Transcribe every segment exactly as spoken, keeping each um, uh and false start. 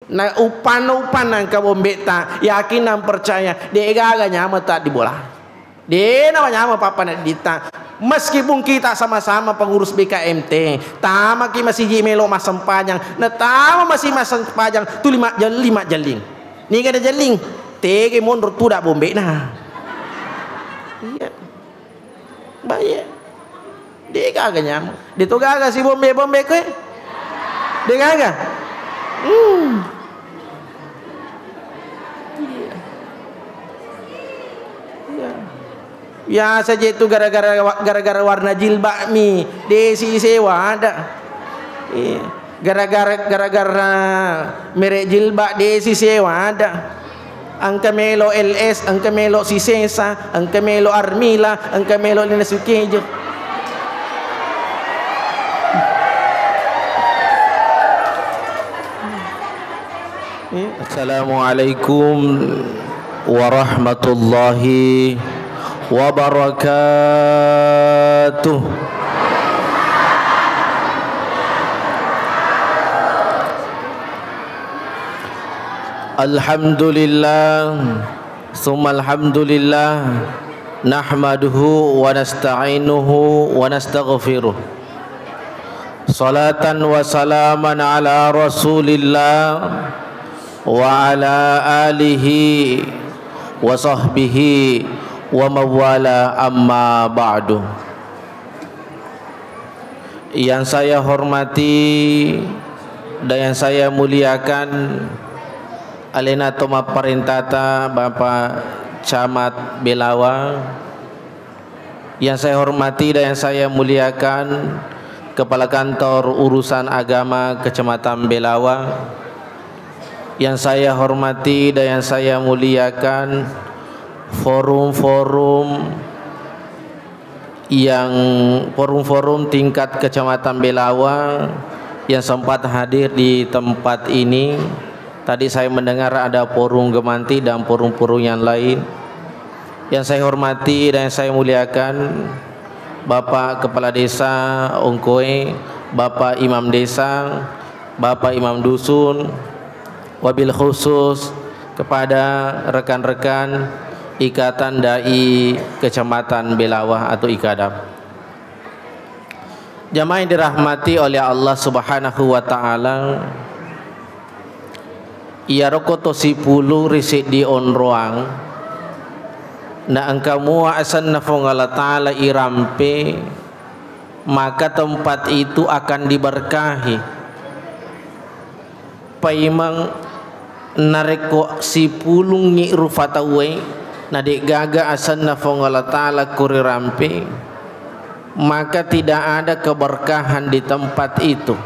Na uppanna, uppanna engka bombe'ta, yakin dan percaya, de' gaga nyameng ta di bola. De' na nyameng pappa na ditta. Meskipun kita sama-sama pengurus B K M T, tamaki masigi melo massempajang, na tama masigi massempajang, tuli majjelling, majjelling. Niga na jelling? Tege monro tuda bombe'na. Iya. Baik. De' gaga nyameng. De' to gaga si bombe-bombe koe. De' gaga. Hmm. Iya. Iya. Biasa je tu gara-gara, gara-gara warna jilbab mi. De' si sewa ada. Iya. Gara-gara, gara-gara merek jilbab de' si sewa ada. Engka melo L S, engka melo Sisesa, engka melo Armila, engka melo Lina Sukejo. Assalamualaikum warahmatullahi wabarakatuh. Alhamdulillah, summa alhamdulillah, nahmaduhu wa nasta'inuhu wa nastaghfiruh. Salatan wa salaman ala Rasulillah wa ala alihi wa sahbihi wa mawala, amma ba'du. Yang saya hormati dan yang saya muliakan, alena tomapparentata Bapak Camat Belawa. Yang saya hormati dan yang saya muliakan, Kepala Kantor Urusan Agama Kecamatan Belawa. Yang saya hormati dan yang saya muliakan, forum-forum yang, forum-forum tingkat Kecamatan Belawa yang sempat hadir di tempat ini. Tadi saya mendengar ada forum Gemanti dan forum-forum yang lain. Yang saya hormati dan yang saya muliakan, Bapak Kepala Desa Ongkoe, Bapak Imam Desa, Bapak Imam Dusun, wabil khusus kepada rekan-rekan Ikatan Dai Kecamatan Belawa atau Ikadam. Jamaah yang dirahmati oleh Allah Subhanahu wa Ta'ala, iyaro ko to sipulung ri seddi onroang, na engka mua asenna Fuang Allah Ta'ala irampe, maka tempat itu akan diberkahi. Paimeng narekko sipulungngi rufa tauwe, na de'gaga asenna Fuang Allah Ta'ala ko rirampe, maka tidak ada keberkahan di tempat itu.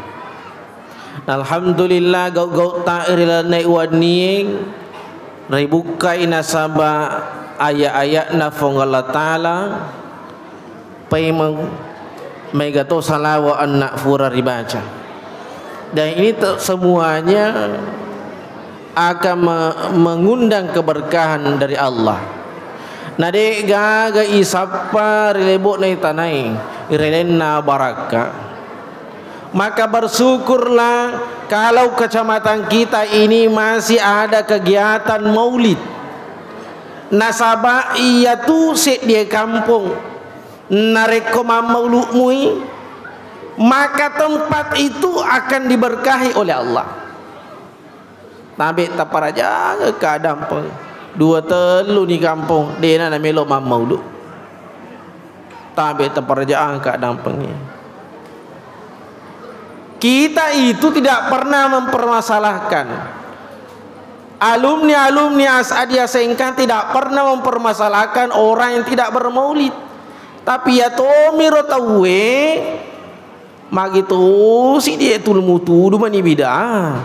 Alhamdulillah, gau-gau ta ri lalenna wennie ribukkai nasaba aya-aya'na Fuang Allah Ta'ala, paimeng mega to salawa anna fura ribaca. Dan ini te-, semuanya akan me-, mengundang keberkahan dari Allah. Na de' gaga isappa ri lebo'na tanae, ri lalenna barakka. Maka bersyukurlah kalau kecamatan kita ini masih ada kegiatan maulid. Nasaba iyatu seddie kampong. Narekko mammaulu'mui, maka tempat itu akan diberkahi oleh Allah. Tabe taparajangekka dampeng. Dua tellu ni kampong, de'na namelo mammaulu. Tabe taparajangekka dampengnge. Kita itu tidak pernah mempermasalahkan. Alumni-alumni As'adi S M K tidak pernah mempermasalahkan orang yang tidak bermaulid. Tapi ya tomiro tauwe, magi tosi dia tulmu tudu mani bid'ah.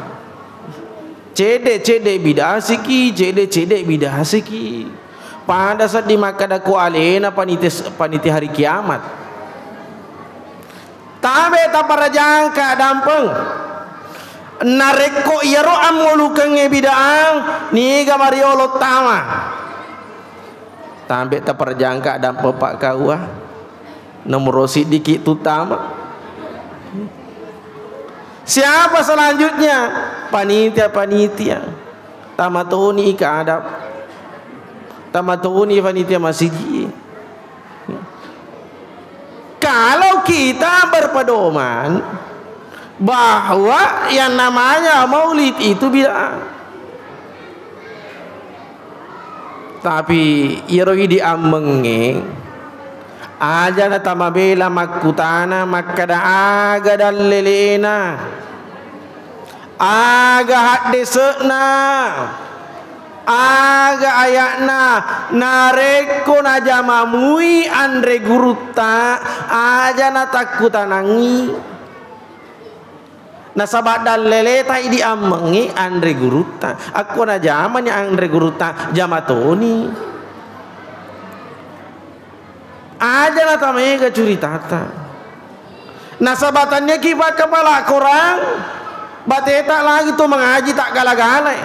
Cede-cede bid'ah siki, cede-cede bid'ah siki. Pada seddi makkada ko alena paniti, paniti hari kiamat. Tabe taparajangka dampeng. Narekko iyaro ammolukengnge bid'ah, niga mariolo tama? Tabe taparajangka dampeng pakkaua. Nomoro siddiki tu tama. Siapa selanjutnya? Panitia-panitia. Tamatoni ika adab. Tamatoni panitia masiji. Kalau kita berpedoman bahwa yang namanya maulid itu bid'ah. Tapi iyaro idi ammengnge, aja natamabela makkutana makkada aga dallelena, aga haddese'na, aga aya'na, narekko najamamui anre gurutta, aja natakkutanangngi. Nasaba dalleleta idi ammengngi anre gurutta. Akko najamani anre gurutta, jama toni. Aja natamega curitata. Nasaba tanniaki pakkapala korang, bateta lagi to mangaji taggala-galai.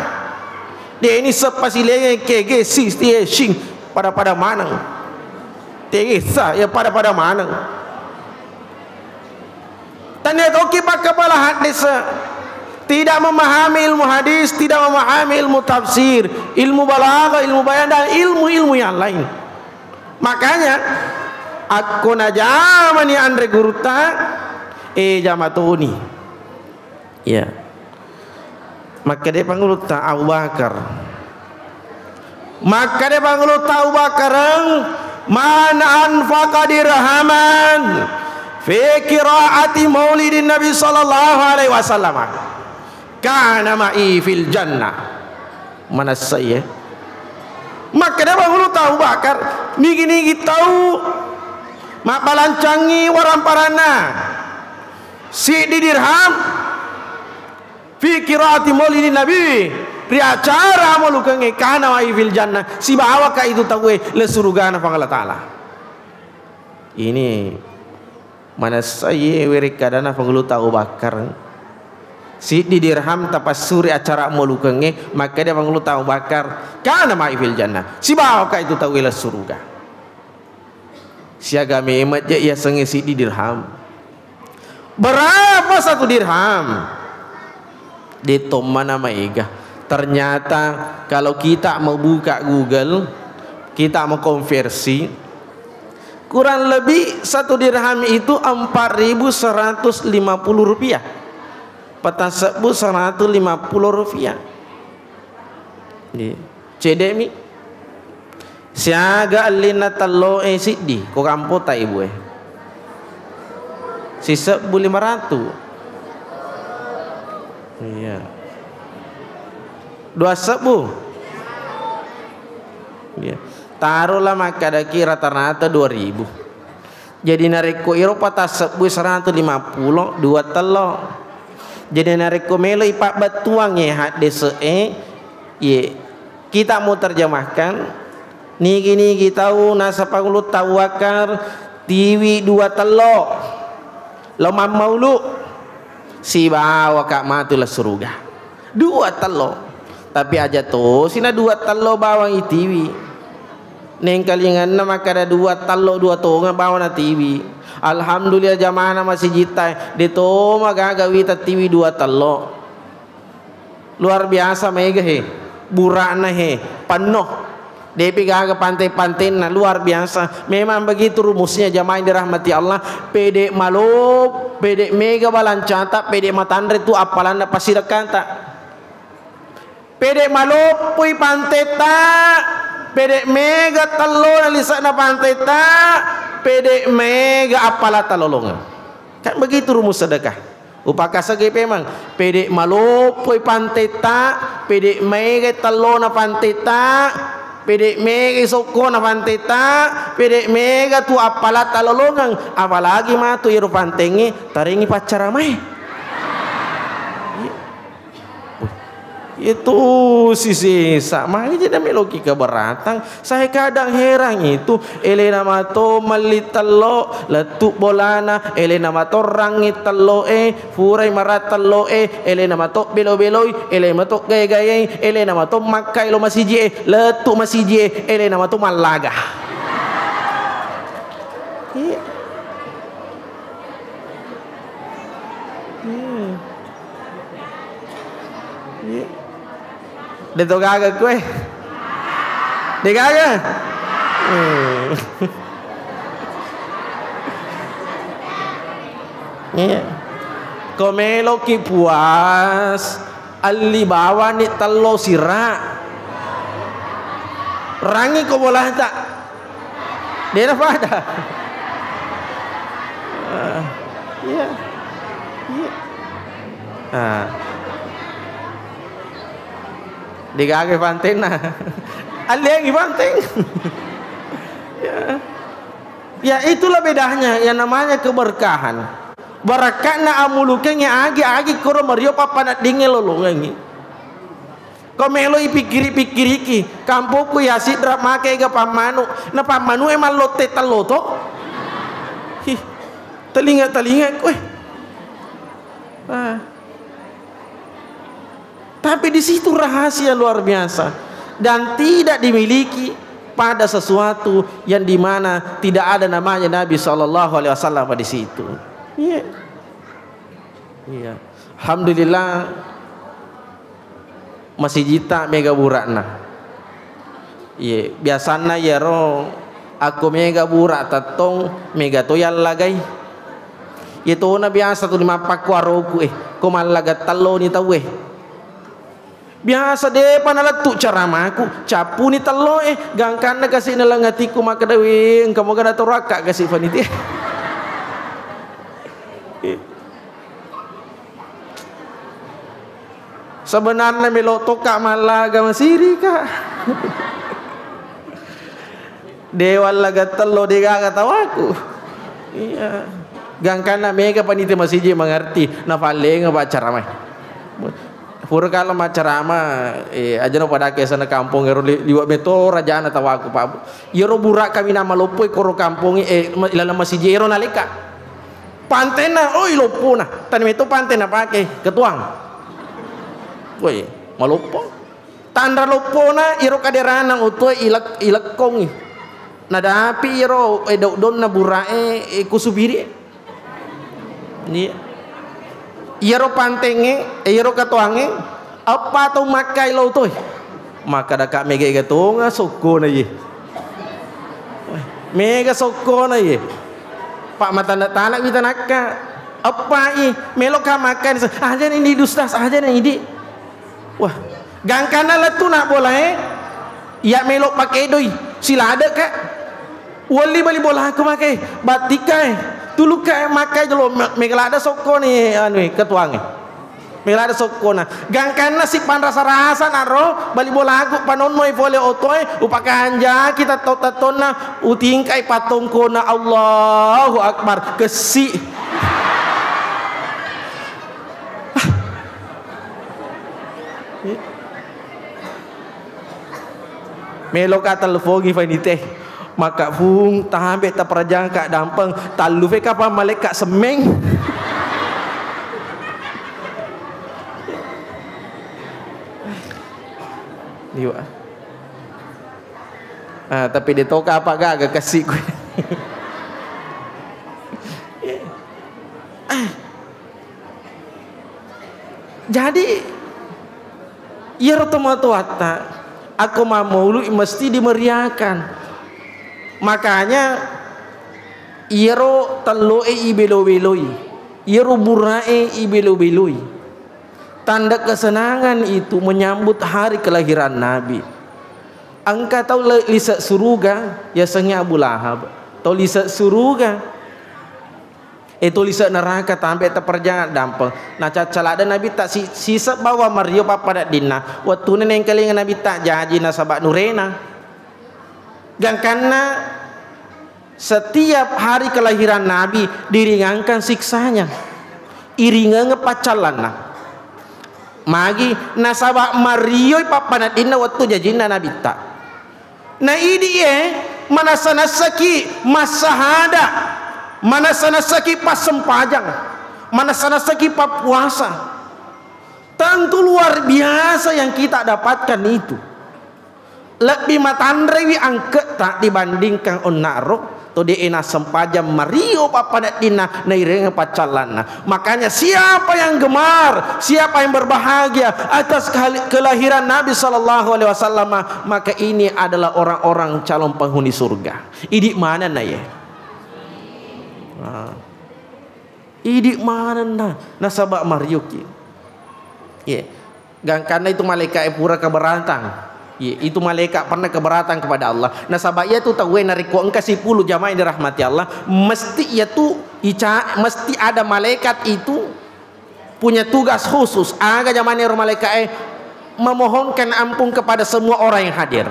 Deni seppa silenge kege sixty sing pada-pada maneng. Tegessa ya pada-pada maneng. Tania toki pakkapala haddese, tidak memahami ilmu hadis, tidak memahami ilmu tafsir, ilmu balaghah, ilmu bayan, dan ilmu-ilmu yang lain. Makanya, akko najamani anre gurutta, eh, jama toni. Iya. Makkeda Pangulutta Abu Bakar. Makkeda Pangulutta Abu Bakar, "Man anfaqa dirhaman fi qiraati maulidin Nabi sallallahu alaihi wasallam, kana ma'i fil jannah." Manessai, eh. Makkeda Pangulutta Abu Bakar, nigi-nigi tau mabbalancangi waramparanna siddi dirham fi qiraati maulidin nabi, ri acara maulukengnge, kana ma'i fil jannah, sibawaka itu tauwe le surugana Puang Allah Ta'ala. Ini manessai werekkadana Pangulutta Abu Bakar. Siddi dirham tapassuri acara maulukengnge, makkeda Pangulutta Abu Bakar, kana ma'i fil jannah, sibawaka itu tauwe le suruga. Siaga memeng je yasengnge siddi dirham. Berapa satu dirham? De tommana maega. Ternyata kalau kita mau buka Google, kita mau konversi, kurang lebih satu dirham itu empat ribu seratus lima puluh rupiah. Patasebbu seratus lima puluh rupiah. Iya. Cedemi. Siaga ellinna telloe siddi, ko kampota ibue. Sisebbu lima ratu. Iya. Dua sebbu. Iya. Taruhlah makkadaki rata-rata dua ribu. Jadi narekko iro patassebbui seratu lima pulo, dua tello. Jadi narekko melo ipabbattuangnge haddese'e, ye, kita mau terjemahkan, nigi-nigi tau nasapangulu tau wakar, tiwi dua tello, lo mammaulu, sibawa ka matu la suruga. Dua tello. Tapi aja tosi na dua tello bawang itiwi. Nengkalinganna makkada dua tello dua tonga bawang na tiwi. Alhamdulillah jamana masijitta de to magaga wita tiwi dua tello. Luar biasa mega he. Bura'na he. Penno. Depi gaga pante-pantenna luar biasa. Memang begitu rumusnya jamaah yang dirahmati Allah. Pede malo, pede mega balancata, pede matanre tu appalanna pasidekkanta. Pede maloppoi pantetta, pede mega tellona lise'na pantetta, pede mega appalata lolongeng. Kan begitu rumus sedekah. Upakasege pemang, pede maloppoi pantetta, pede mega tellona pantetta, pede mega sokkona pantetta, pede mega tu appalata lolongeng, apalagi matu iro pantengnge tarengi paccaramae. Itu sisesa, magi jadi meloki keberatan. Saya kadang heran itu, elena mato melli tello, lettu bolana, elena mato rangi tello e, furai mara tello e, elena mato belo-beloi, elena mato gaya-gayai, elena mato makkai lo masiji e, lettu masiji e, elena mato mallaga. Iya. Hmm. De' to gaga koe. De' gaga? Hmm. Iya. Ko meloki puas, alli bawani tello sira. Rangi ko bolata. De' na pada. Ah, iya. Iya. Ah. De' gaga pantenna. Alliangi panteng. Ya. Ya, itulah bedanya yang namanya keberkahan. Barakatna amulukengnge agi-agi koro mario pappaneddingnge lolongengngi. Ko melo ipikkiri-pikkiriki, kampokku ya sidra make ga pammanu, na pammanu e mallotte tello to. Hi, telinga-telinga koe. Ah. Tapi di situ rahasia luar biasa dan tidak dimiliki pada sesuatu yang dimana tidak ada namanya Nabi Shallallahu Alaihi Wasallam di situ. Iya. Iya. Alhamdulillah, masijitta mega bura'na. Iye, biasanna iyaro akko mega bura tettong, mega to yallagai. Iye tona biasa tuli mappakkuaroku, eh, ko mallaga telloni tauwe. Biasa depa nalettu caramaku, cappuni tello, eh, gangkanna kasi nalang atiku makkeda, "Weh, engka moga natoro akka kasi panitia." Sebenarnya melo tokka mallaga masirika. De' wallaga tello de' gaga tawaku. Iya. Gangkanna mega panitia masiji mangerti, nafallenga pa caramae. Pura kala maccarama, eh, ajana pada kesana kampong ero li-, liwa meto rajana tawaku, Pak. Iyaro bura kami nama loppoi koro kampongi, eh, ma-, laleng masiji ero naleka. Pantenna, oi, loppona. Tani meto pantenna pake, ketuang. Woi, maloppo. Tanra loppona, iro kaderana otoe ilek-, ilekkongi. Nadapi iro, eh, daun-daunna burae, eh, kusubiri. Iya. Iyaro pantengnge, eh, iyaro ketuangnge, eppa tau makkai lo toi. Makkadaka mega-ega tonga sokkona iye. Mega sokkona iye. Pak, matana-tana wi tanakka. Eppai, meloka makkai. Aja ni di, Ustaz, aja ni di. Wah, gangkanna lettu na bolae, iya melo pakedoi, siladeka. Uwelli bali bolaku make, battika, tuluka makkai jolo, me-, mega ladde sokkoni, anu, ketuangnge. Mega ladde sokkona. Gangkanna sipanrasa-rasa naro, bali bolaku panonnoi pole otoe, upakanjaki tetto-tettonna, utingkai pattongkona, Allahu Akbar, kessi. Meloka telpongi fanite. Maka fung, tambe taperjangka dampeng, tallu fe kapang malekka semmeng. Liwa. Ah, tapi de toka apa gaga kasi ku. Jadi, iyaro tomatoatta, akko mammaului mesti dimeriahkan. Makanya, iyaro telloe ibelo-beloi, iyaro burae ibelo-beloi. Tanda kesenangan itu menyambut hari kelahiran Nabi. Engka tau le-, lise suruga, yasengnge Abu Lahab. Tau lise suruga. Eh, tuli se neraka tampe taperjang dampeng. Nacacca ladde Nabitta si-, sisebbawa mario pappadeddinna. Wettuna nengkalinga Nabitta jaji nasaba nurena. Gangkanna setiap hari kelahiran Nabi diringankan siksanya. Iringeng paccallanna. Magi nasaba marioi pappadeddinna wettu jajinna Nabitta. Na idi e, manassa-nassaki massahada, manassa-nassaki passempajang, manassa-nassaki pappuasa. Tentu luar biasa yang kita dapatkan itu. Lebbi matanrewi angke'ta dibandingkan onna'ro, To de'e nassempajang mario pappaneddinna, nairengeng paccallanna. Makanya siapa yang gemar, siapa yang berbahagia atas kehali-, kelahiran Nabi sallallahu alaihi wasallam, maka ini adalah orang-orang calon penghuni surga. Idi manenna ye. Nah. Idi manenna, nasaba marioki. Ye. Gangkanna itu malaika'e pura keberatan. Ye, itu malaikat pernah keberatan kepada Allah. Nasaba iyatu tauwe narekko engka sepuluh jamaah yang dirahmati Allah, mesti iyatu ica-, mesti ada malaikat itu punya tugas khusus. Aga jamanna ero malaika'e? Memohonkan ampun kepada semua orang yang hadir.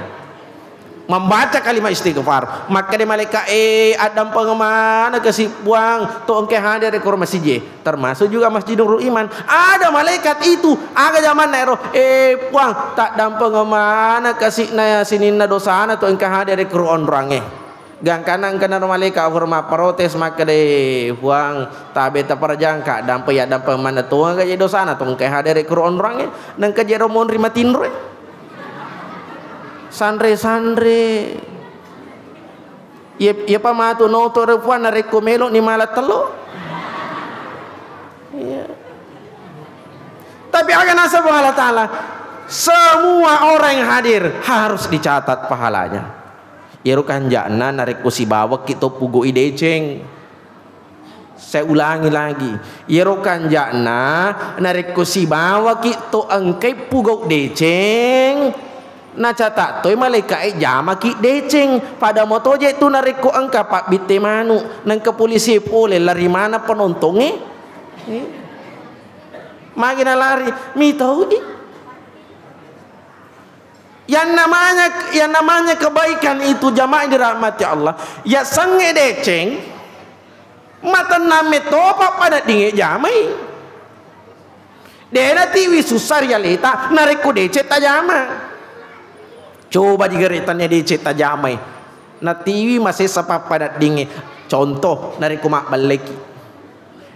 Membaca kalimat istighfar. Makkeda malaika'e, "Addampengeng maneng kasi Puang to engka hadir ri koro masijie." Termasuk juga Masjid Nurul Iman. Ada malaikat itu, aga jamanna ero, "Eh, Puang, taddampengeng maneng kasi'na sininna dosana to engka hadir ri koro onroangnge." Gangkanna engka naro malaika' fura mapparotes makkeda, "Puang, tabe taparajangka, dampa yaddampeng maneng to aga je dosana to engka hadir ri koro onroangnge, nengka je ro monri matinroe." Sanre-sanre. Iya, iyapa matu noto ro Puang narekko melo'ni mala tello. Iya. Tapi aga nasaba Allah Ta'ala, semua orang yang hadir harus dicatat pahalanya. Iyaro kanja'na narekko sibawakki to pugau'i deceng. Saya ulangi lagi. Iyaro kanja'na narekko sibawaki to engkai pugau deceng, nacata toi malaika'e jamaki deceng. Pada motoje tu narekko engka pabbitte manu, nengka polisi pole lari mana penontongnge? Eh. Magi nalari, mitau'i. Yang namanya, yang namanya kebaikan itu, jamaah yang dirahmati Allah, ya sengnge deceng, matennang metopa pada dinge jamai. Dena tiwi susah rialeta, narekko deceng tajama. Coba digere tanya deceng tajamai. Natiwi masessa pappadaddingnge. Contoh, narekko mabbelleki.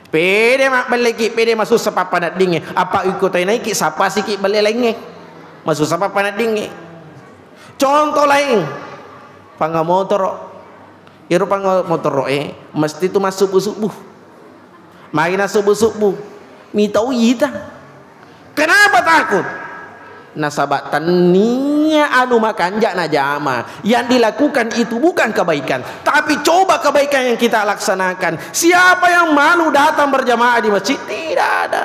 Pede mabbelleki, pede masussa pappadaddingnge. Apa iko tainaiki, sapasiki belle laingnge. Masussa pappadaddingnge. Contoh laing, pangamotoro. Iro pangamotoroe mesti tu massubbu-subbu. Magi nassubbu-subbu? Mitau ita. Kenapa takut? Nasaba tennia anu makanja najama. Yang dilakukan itu bukan kebaikan, tapi coba kebaikan yang kita laksanakan. Siapa yang malu datang berjamaah di masjid? Tidak ada.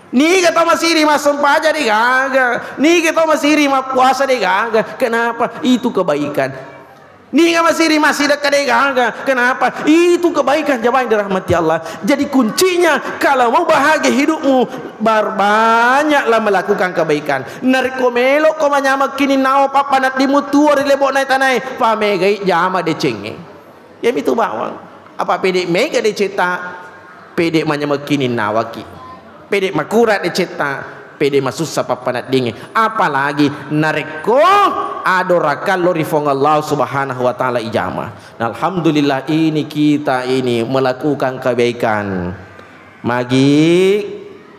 Niga tau masiri massempajang de gaga. Niga tau masiri mappuasa de gaga. Kenapa? Itu kebaikan. Niga masiri massidekka de gaga. Kenapa? Itu kebaikan, jamaah yang dirahmati Allah. Jadi kuncinya, kalau mau bahagia hidupmu, berbanyaklah melakukan kebaikan. Narekko melokko manyameng kininnawa pappaneddimu tuo ri lebo'na tanae, pamegai jama decengnge. Iyamitu bawang. Apa pede mega decetta, pede manyameng kininnawaki. Pede makura decetta, pede masussa pappaneddingnge. Apalagi narekko adorakallo ri Fuang Allah Subhanahu wa Ta'ala ijama. Nah, alhamdulillah, ini kita ini melakukan kebaikan. Magi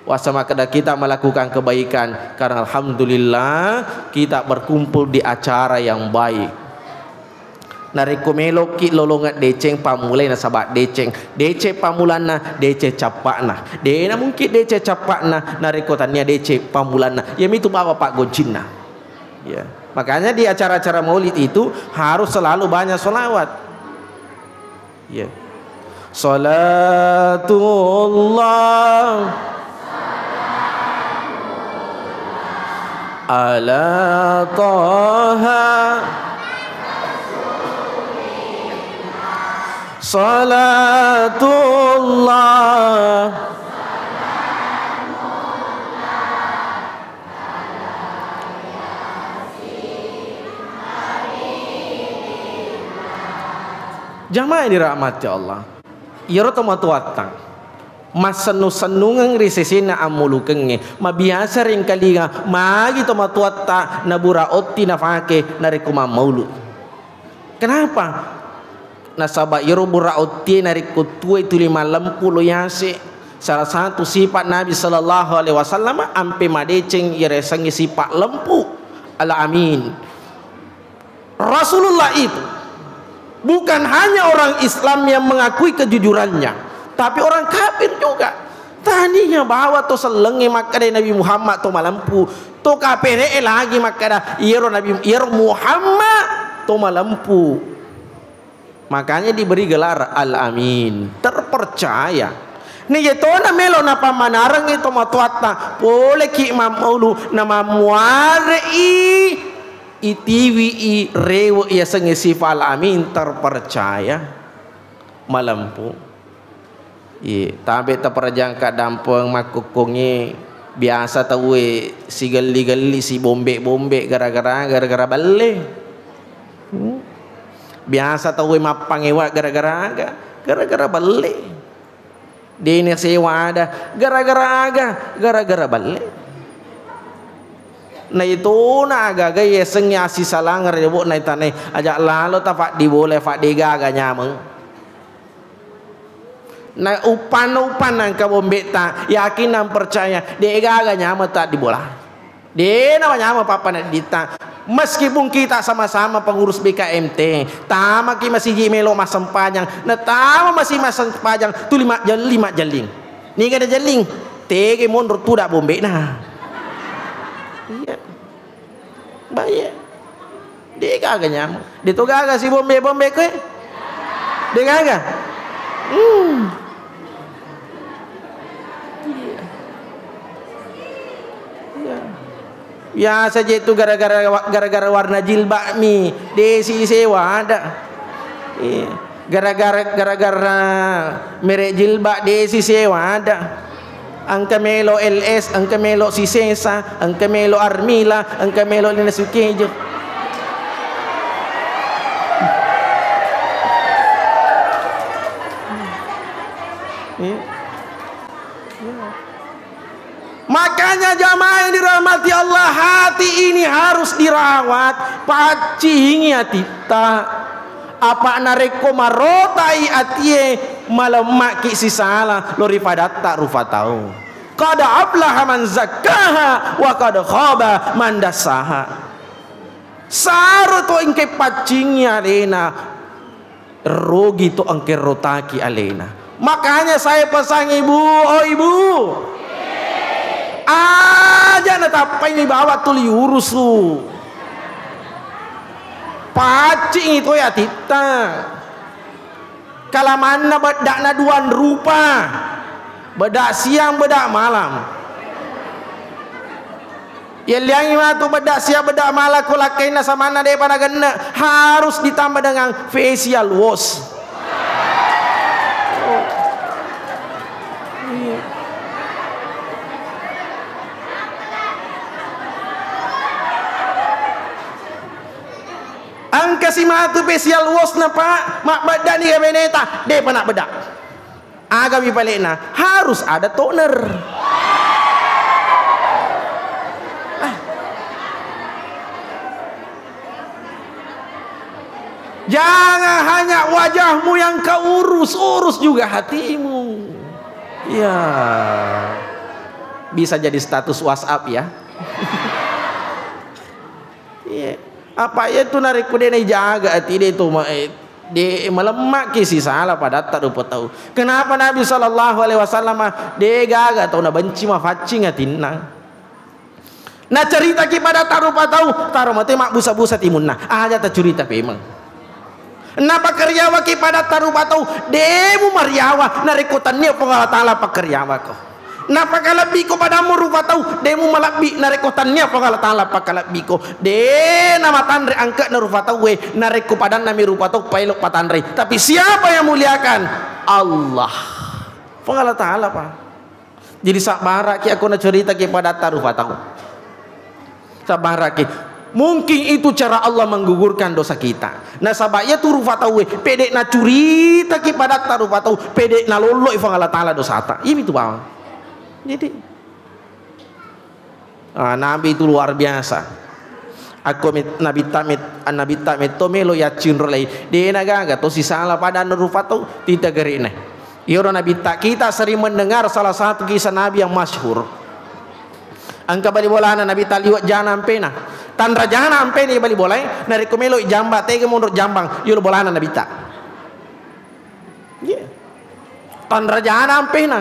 wasa makkeda kita melakukan kebaikan, karena alhamdulillah kita berkumpul di acara yang baik. Narekko melokki lolongeng deceng, pammulai nasaba deceng. Deceng pammulanna, deceng cappa'na. De'na mungkin deceng cappa'na narekko tania deceng pammulanna. Iyamitu bawang paggoncinna. Ya. Makanya di acara-acara maulid itu harus selalu banyak sholawat. Ya. Salatullah ala Taha. Salatullah. Jamaah yang dirahmati Allah, iyaro tomatoatta massennu-sennungeng ri sesena ammulukengnge, mabiasa ri engkalinga magi tomatoatta nabura otti nafake narekko mammaulu. Kenapa? Nasaba iyaro bura ottie narekko tuwoi tuli mallempu lo yase. Salah satu sifat Nabi sallallahu alaihi wasallam ampe madeceng, iyaresengnge sifat lempu. Al-Amin. Rasulullah itu Bukan hanya orang Islam yang mengakui kejujurannya, tapi orang kafir juga. Tania bawa to sellengnge makkeda Nabi Muhammad to malempu, to kapere'e lagi makkeda iyaro Nabi, iyaro Muhammad to malempu. Makanya diberi gelar Al-Amin, terpercaya. Ni yetona melo napammanarengngi tomatoatta, poleki mammaulu namammuare'i, itiwi'i rewe' yasengnge sifa Al-Amin, terpercaya, malempu. Iye, tabe' taperjangka dampeng makkukkungnge, biasa tauwe sigelli-gelli, sibombe-bombe gara-gara, gara-gara belle. Hmm. Biasa tauwe mappangewa gara-gara aga? Gara-gara belle. Dena sewa ada, gara-gara aga? Gara-gara belle. Na itona aga-aga yasengnge assisalang rebo' na itane, aja' lalo tafaddibola, faddegaga nyameng. Na uppanna, uppanna engka bombe'ta, yakin dan percaya, de'gaga nyameng taddibola. De'na manyameng pappanedditta. Meskipun kita sama-sama pengurus B K M T, tamaki masigi melo massempajang, na tama masigi massempajang, tuli majjelli-, majjelling. Niga najelling? Tege monro tuda bombe'na. Iya. Baye. De'gaga nyameng. De'to gaga sibombe-bombe koe? De'gaga? Hmm. Iya. Iya. Biasa je tu gara-gara wa-, gara-gara warna jilbab mi, de' si sewa ada. Iya. Gara-gara, gara-gara merek jilbab, de' si sewa ada. Engka melo L S, engka melo Sisesa, engka melo Armila, engka melo Lina Sukejo. Iya. Makanya jamaah yang dirahmati Allah, hati ini harus dirawat, paccingi atitta. Apa' narekko marotai atie, malemma'ki sisala lao ri padatta rufa tau. Qad aflaha man zakkaha wa qad khaba man dassaha. Saro to engka paccingi alena, rogi to engka rotaki alena. Makanya saya pesan ibu, oh ibu, aja natappai mi bawa tuli urusu. Paccingi to atitta. Kalamanna bedda'na duang rupa. Bedda siang, bedda malam. Yelliangi matu bedda siang, bedda malam ko lakkainna samanna de'pa nagenne, harus ditambah dengan facial wash. Engka si matu facial wash na, Pak, mabbedda ni beneta, de'pa nabbedda. Aga mi pale'na? Harus ada toner. Ah. Jangan hanya wajahmu yang kau urus, urus juga hatimu. Ya. Bisa jadi status WhatsApp ya. Iya. Apa iya tu narekko de' naijaga ati de' tu ma-, eh, de' malemma'ki sisala padatta rupa tau. Kenapa Nabi sallallahu alaihi wasallam de' gaga tau nabenci mafaccing atinna? Naceritaki padatta rupa tau, taro mate mabbusa-busa timunna. Aja tacurita pemeng. Napakariawaki padatta rupa tau, de' mumariawa narekko tennia Puang Allah Taala pakariawako. Napakalebbiko padammu rupa tau, de' mumalebbi narekko tennia Puang Allah Taala pakalebbiko. De' namatanre angke'na rupa tauwe narekko padannami rupa tau paelo patanrei. Tapi siapa yang muliakan? Allah. Puang Allah Taala, Pak. Jadi sabbaraki akko naceritaki padatta rupa tau. Sabbaraki. Mungkin itu cara Allah menggugurkan dosa kita. Nasaba iya tu rupa tauwe, pede' nacuritaki padatta rupa tau, pede' nalolloi Puang Allah Taala dosata. Imi tu bawang. Jadi, ah, Nabi itu luar biasa. Akko met-, Nabitta met-, Nabitta metto melo yaccinrolai. De' nagaga to sisala padanna rupa tau, tita geri'na. Iyaro Nabitta, kita sering mendengar salah satu kisah Nabi yang masyhur. Engka bali bolana Nabitta liwe' jana ampena. Tanrajana ampena bali bolae, narekko melo jamba, tega monro jambang yolo bolana Nabitta. Iya. Tanrajana ampena.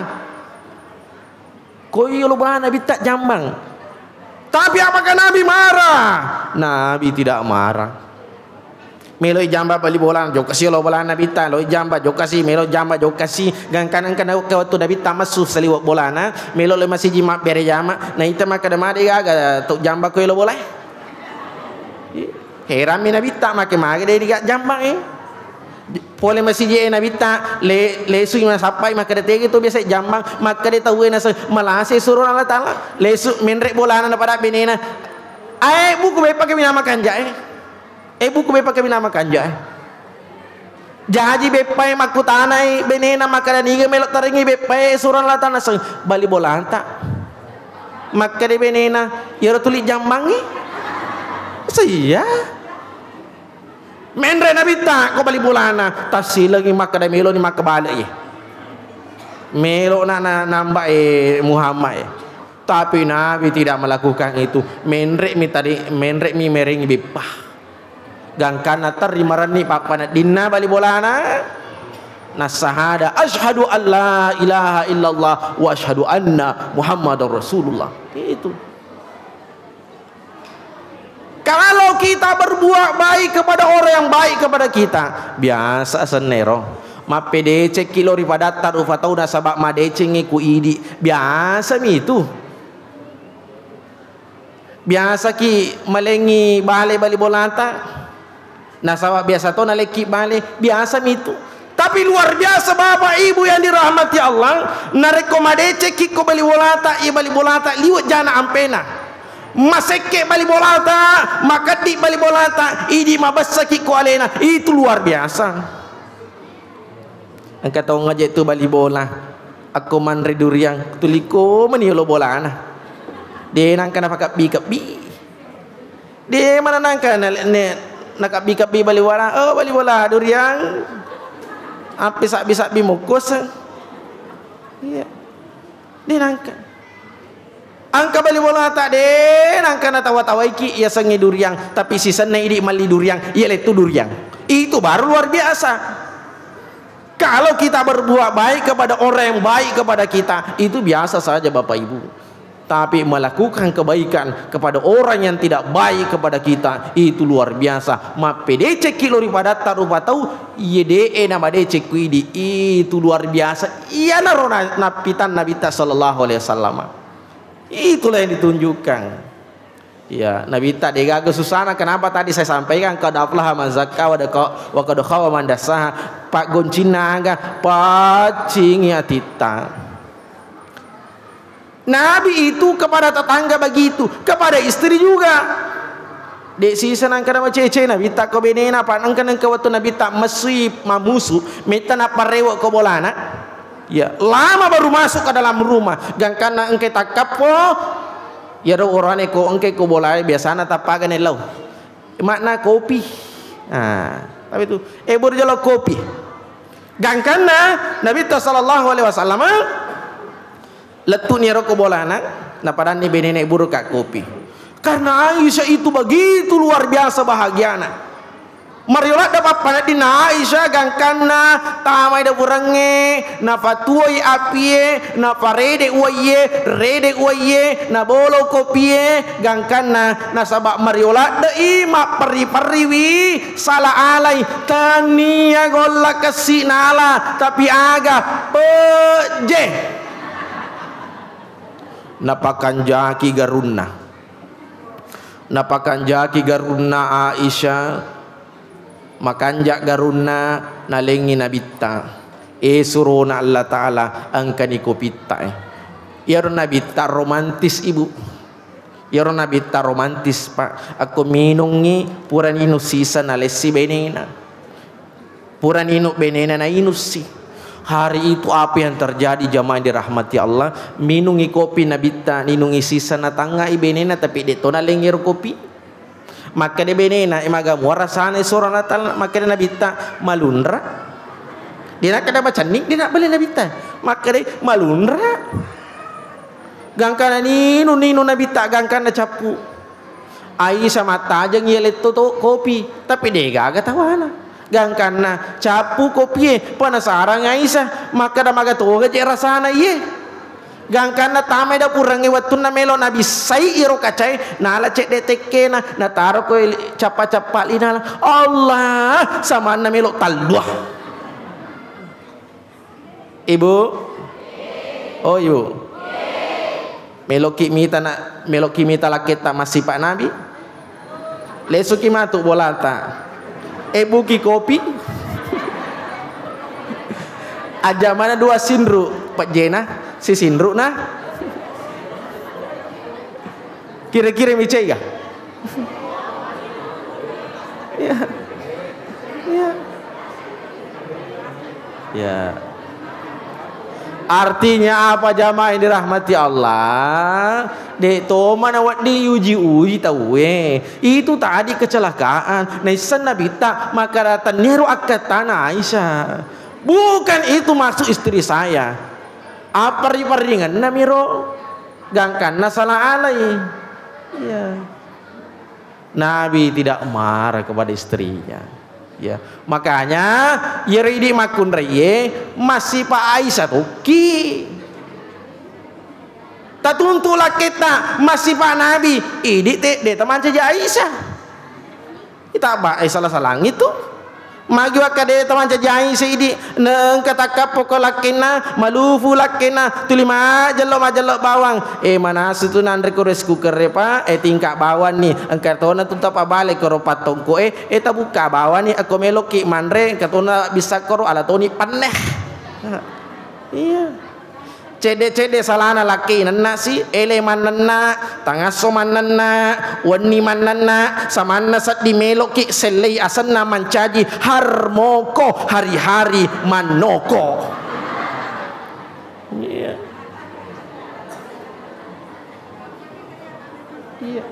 Ko yolo bolana Nabitta jambang. Tapi apakah Nabi marah? Nabi tidak marah. Melo jamba bali bola, jokkasi lo bolana Nabitta, lo jamba jokkasi, melo jamba jokkasi. Gangkana engka na ke wettu Nabitta messu saliweng bolana, melo lo masiji mabbere jama, naita makkeda made gaga to jamba ko yolo bola. Heranmi Nabitta, make mage de diga jambang, eh. Pole masiji e Nabitta, le-, lesui masappai, makkeda tegi tu biasa jambang, makkeda tau e nasa malase surona Allah Ta'ala. Lesu menre bolana na pada benena. Ae buku beppa ke minama kanja, eh. Eh, buku beppa ke minama kanja, eh. Jaji beppae makkutanai benena makkeda niga melo tarengi beppae surona Allah Ta'ala, se-, bali bolata. Makkeda benena, iyaro tuli jambangngi? Seiya. Menre Nabitta ko bali bolana, tassilengi makkeda meloni makkebale ye. Melo na, na namba e Muhammad e. Tapi Nabi tidak melakukan itu. Menre mi tadi, menre mi merengi beppa. Gangkanna terri marenni pappaneddinna bali bolana, nassahada, "Asyhadu an la ilaha illallah wa asyhadu anna Muhammadar Rasulullah." Itu. Kalau kita berbuat baik kepada orang yang baik kepada kita, biasa sennero. Mappedecekki lo ri padatta rupa tau nasaba madecengngi ku idi. Biasa mi itu. Biasaki malengi bale bali bolata. Nasaba biasa to nalekki bale, biasa mitu. Tapi luar biasa Bapak Ibu yang dirahmati Allah, narekko madecekki ko bali bolata, iya bali bolata liwe jana ampena. Masekke bali bolata, makeddi bali bolata, idi mabessaki ko alena, itu luar biasa. Engka tau ngaje tu bali bola, akko manre duriang, tuli ko meni yolo bolana. De nangka napakebbi-kebbi. De mana nangka na, ne, nakebbi-kebbi bali bola, "Oh, bali bola duriang." Appe sabbi-sabbi mokko se. Iya. De nangka. Engka bali bolata de nangka natawa-tawaiki yasengnge duriang, tapi sisenna idi malli duriang, iya lettu duriang. Itu baru luar biasa. Kalau kita berbuat baik kepada orang yang baik kepada kita, itu biasa saja, Bapak Ibu. Tapi melakukan kebaikan kepada orang yang tidak baik kepada kita, itu luar biasa. Mappedecekki lo ri padatta rupa tau, iye de'e namadecekku idi, itu luar biasa. Iyanaro na-, nappitan Nabitta sallallahu alaihi wasallam. Itulah yang ditunjukkan. Iya, Nabitta degaga susana. Kenapa tadi saya sampaikan, qad aflaha man zakka wa daqa-, wa qad khaba man dassaha. Paggoncinna aga? Paccingi atitta. Nabi itu kepada tetangga begitu, kepada istri juga. De sisa nangka namacece Nabitta ko benena, apa nangka, nangka wettu Nabitta messui mamusu, metta napparewe ko bolana. Ya, lama baru masuk ke dalam rumah. Gangkanna engke takkappo, iyaro orane ko engke ko bolae biasana tappagane lao. Makna kopi. Nah, tapi tu, eh, buru jolo kopi. Gangkanna Nabitta sallallahu alaihi wasallam lettu'ni ero ko bolana, napadanni benena, "Buru ka kopi." Karena Aisyah itu begitu luar biasa bahagiana. Mario ladde pappaneddinna Aisyah gangkanna tamai dapurengnge, napatuoi apie, naparede uwaie, rede uwaie, nabolo kopie, gangkanna nasaba mario ladde'i mapperri-perriwi sala alai, tania golla kessi nala, tapi aga pejje. Napakanjaki garunna. Napakanjaki garunna Aisyah, makanja garunna nalengngi Nabitta. Eh, surona Allah Ta'ala, engkani kopitta, eh. Iyaro Nabitta romantis, Ibu. Iyaro Nabitta romantis, Pak. Akko minungngi, purani inung sisa nalessi benena. Purani inung benena nainussi. Hari itu apa yang terjadi, jamaah yang dirahmati Allah? Minungi kopi Nabitta, ninungi sisa, natangngai benena, tapi de to nalengngi ero kopi. Makkeda benena, "Eh, maga mua rasana, surona Allah Ta'ala?" Makkeda Nabitta, "Malunra." De nakkeda macenning, de nabbali Nabitta. Makkeda, "Malunra." Gangkana ninung, ninung Nabitta, gangkana cappu. Aisyah mattajeng iye letto to kopi, tapi de gaga tawana. Gangkanna cappu kopie, penasarang Aisyah, makkeda maga toga je rasana iye. Gangkanna tamai dapurengnge wettunna melo nabissai iro kacae, nala cedde tekkena, nataro ko cappa-cappa linala. Allah, samanna melo tallua. Ibu? Oh, Ibu. Meloki mita na, meloki mita lakketta massipa Nabi? Lesuki matu bolata. Ebbuki kopi. Aja mana dua sinru, pejjena, si sinru na. Kira-kira micai ga? Ya. Ya. Ya. Artinya apa, jamaah yang dirahmati Allah? De toma na wedding uji-uji tauwe. Itu tadi kecelakaan. Naisseng Nabitta, maka datang niru akkatana Aisyah. Bukan itu maksud istri saya. Apa ri-, parringenna miro? Gangkanna salah alai. Iya. Nabi tidak marah kepada istrinya. Ya, makanya iyaro idi makkunraiye massipa Aisyah tokki. Tatuntu lakketta massipa Nabi, idi te de tamancaji Aisyah. Ita ba, eh, salah-salangi tu. Magi wakkeda tamancaji Aisyah idi, na engka takkappo ko lakkenna, malufu lakkenna, tuli majello-majello bawang. Eh, manasu tu nanre ko rice cooker e, Pak, eh, tingka bawang ni. Engka tona tu tapabale ko ro pattongko e, eh, tabukka bawang ni, akko meloki manre, engka tona bisa koro ala toni penne. Iya. Cedde-cedde salana lakkei nenna si, ele mannenna, tangasso mannenna, wenni mannenna, samanna seddi meloki sellei asenna mancaji harmoko, hari-hari mannoko. Iya. Iya.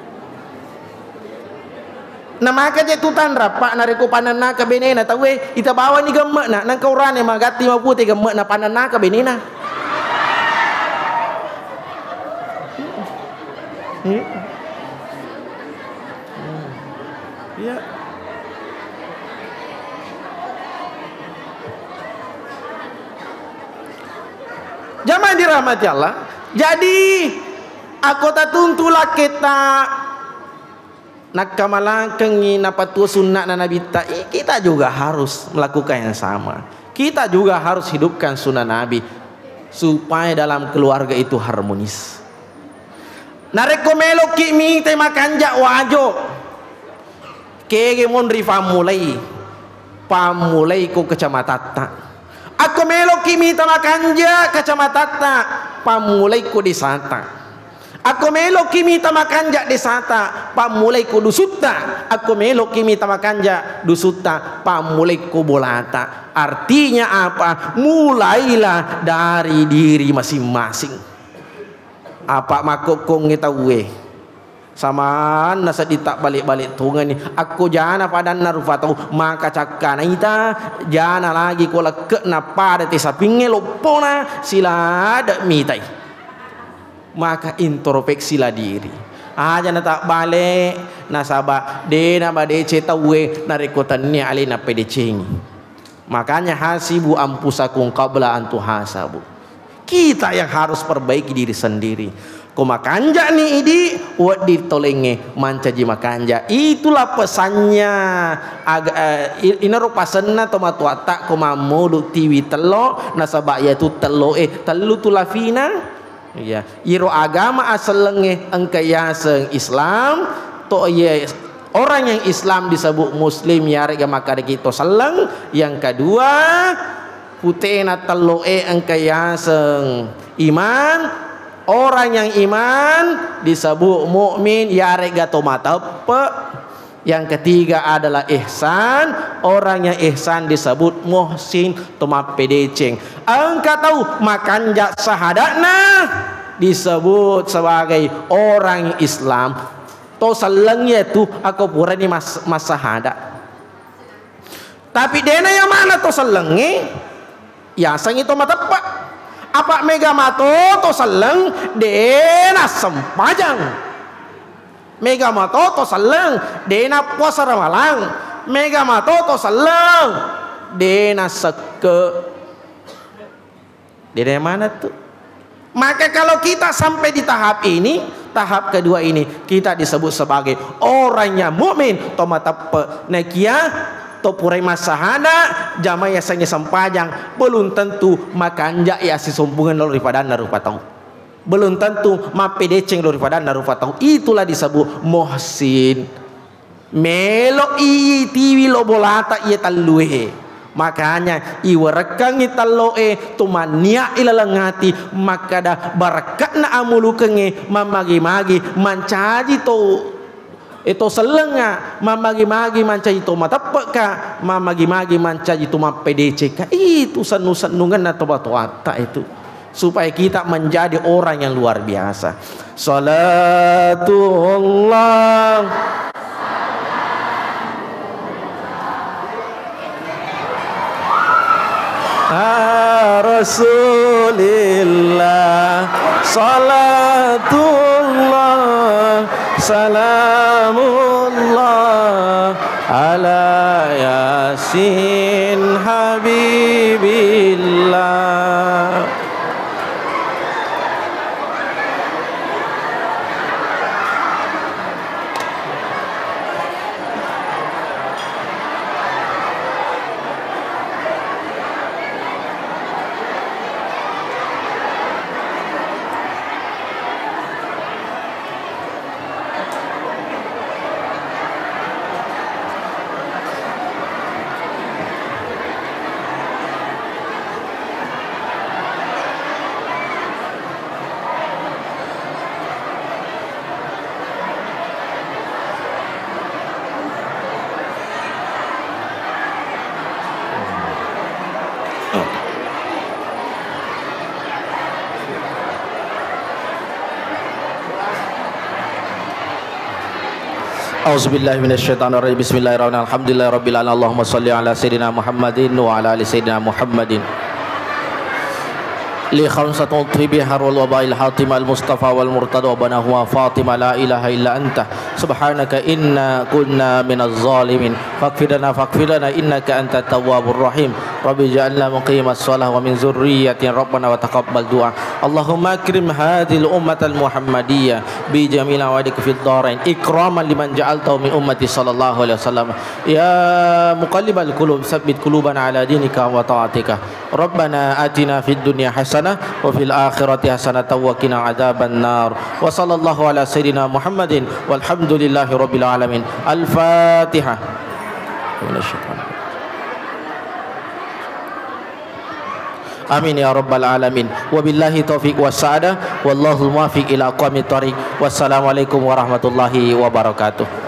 Na maka je tu tanra, Pak, narekko panennaka benena tauwe, ita bawani gemme'na, nengka urane magatti mapute gemme'na panennaka benena. Iya. Iya. Jamaah yang dirahmati Allah, jadi akko tatuntu lakketta nakkamalakengngi napatuo sunna'na Nabitta, i-, kita juga harus melakukan yang sama. Kita juga harus hidupkan sunnah Nabi supaya dalam keluarga itu harmonis. Narekko meloki mitai makanja wajo, kege monri fammulai, fammulai ko kecamatatta. Akko meloki mita makanja kecamatatta, fammulai ko desata. Akko meloki mita makanja desata, fammulai ko dusutta. Akko meloki mita makanja dusutta, fammulai ko bolata. Artinya apa? Mulailah dari diri masing-masing. Apa makkokkongnge tauwe? Samanna seddi tabbale-bale tongengni. Akko jana padanna rupa tau, maka cakka naita, jana lagi ko lekke'na pada te sapingnge loppona, silade mitai. Maka introspeksilah diri. Aja na tabbale, nasaba de na madeceng tauwe narekko tennia alena pedecengi. Makanya hasibu anfusakum qabla an tuhasabu. Kita yang harus perbaiki diri sendiri. Ko makanja'ni idi, wedding tolengnge mancaji makanja. Itulah pesannya aga-, eh, i-, inaro pasenna tomatoatta ko mammulu tiwi tello, nasaba iyatu tello e tellu tu lafina. Iya, iro agama asellengnge engka yaseng Islam, to iye orang yang Islam disebut muslim, yarega makkedaki to selleng. Yang kedua, putena tello e engka yaseng iman, orang yang iman disebut mukmin, yarega to mateppe. Yang ketiga adalah ihsan. Orang yang ihsan disebut muhsin, to mappedeceng. Engka tau makanja sahada'na disebut sebagai orang Islam. To selleng iyatu akko purani mas-, massahada. Tapi dena iya mana to sellengnge, yasengngi to mateppe. Apa mega mato to selleng dena sempajang. Mega mato to selleng, de' nappuasa Ramalang. Mega mato to selleng, de' nasekke. De' maneng tu. Maka kalau kita sampai di tahap ini, tahap kedua ini, kita disebut sebagai orang yang mukmin, to mateppe'. Nakia to purai massahada, jamaah yasengnge sempajang, belum tentu makanja' ya sisumpungan lao ri padanna rupa tau. Belum tentu mappedeceng lao ri padanna rupa tau. Itulah disebut muhsin. Melo i tiwi lo bolata iye tellue. Makanya iwerekkangngi telloe to mannia'i laleng ati makkada barakatna amulukengnge mammagi-magi mancaji to E to sellengnga, mammagi-magi mancaji to mateppe'ka, mammagi-magi mancaji to mappedecekka. Itu sennu-sennungenna toba-toatta itu. Supaya kita menjadi orang yang luar biasa. Salatullah. Ah, Rasulillah, salatullah, salamullah, ala Yasin Habibillah. A'udzubillahi minasyaitonirrajim. Bismillahirrahmanirrahim. Alhamdulillahirabbil alamin. Allahumma shalli ala sayyidina Muhammadin wa ala ali sayyidina Muhammadin. Li khamsatin utfi biha harwal wabail hatim al Mustafa wal Murtada wa banahuma Fatima la ilaha illa anta subhanaka inna kunna minaz zalimin. Faghfir lana, faghfir lana innaka antat tawwabur rahim. Rabbi ja'alna muqimas shalah wa min dzurriyyatina rabbana wa taqabbal du'a. Allahumma akrim hadzihil ummatal Muhammadiyah bi jamil awadika fid darain ikraman liman ja'altahu min ummati sallallahu alaihi wasallam. Ya muqallibal qulub, tsabbit qulubana ala dinika wa ta'atika. Rabbana atina fid dunya hasanah wa fil akhirati hasanatan wa qina adzaban nar. Wa sallallahu ala sayyidina Muhammadin walhamdulillahi rabbil alamin. Al-Fatihah. Amin ya rabbal alamin. Wabillahi taufiq wassa'adah. Wallahul muwaffiq ila aqwamit thariq. Wassalamualaikum warahmatullahi wabarakatuh.